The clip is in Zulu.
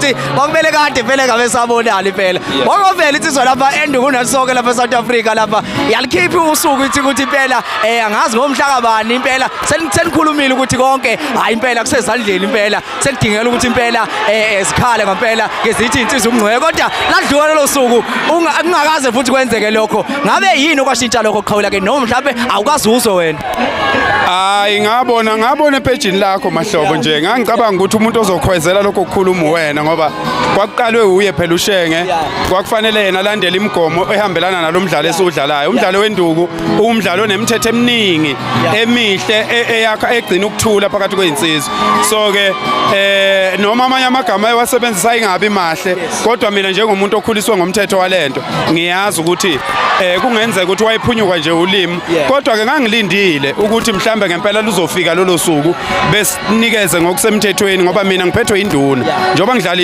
ukuthi kwakumele kade vele ngabe sabonana impela. Wakovela insizwa lapha enduku nasonke lapha eSouth Africa lapha. Yalikhipha usuku ithi ukuthi impela angazi ngomhla kabani impela senikhulumile ukuthi konke hayi impela kusezandleni impela sekudingeka ukuthi impela zikhale ngempela ngezithi insizwa umngcweke kodwa ladlula lolo suku kungakaze futhi kwenzeke lokho. Ngabe yini okwashintsha lokho qhawula ke noma mhlawumbe awukazi uzwe wena? Hayi, ngabona epejini lakho Mahlobo nje ngangicabanga ukuthi umuntu ozokhwezela lokho kukhuluma wena ngoba kwakuqalwe uye phela uShenge, kwakufanele yena alandele imigomo ehambelana nalomdlalo esiwudlalayo. Umdlalo wenduku umdlalo onemithetho eminingi emihle eyakha egcina ukuthula phakathi kwezinsizwa. So ke noma amanye amagama ayewasebenzisa ingabi mahle, kodwa mina njengomuntu okhuliswe ngomthetho walento ngiyazi ukuthi kungenzeka ukuthi wayephunyuka nje ulimi, kodwa ke ngangilindile ukuthi mhlambe ngempela luzofika lolo suku besinikeze ngokusemthethweni ngoba mina ngiphethwe induna njengoba ngidlala.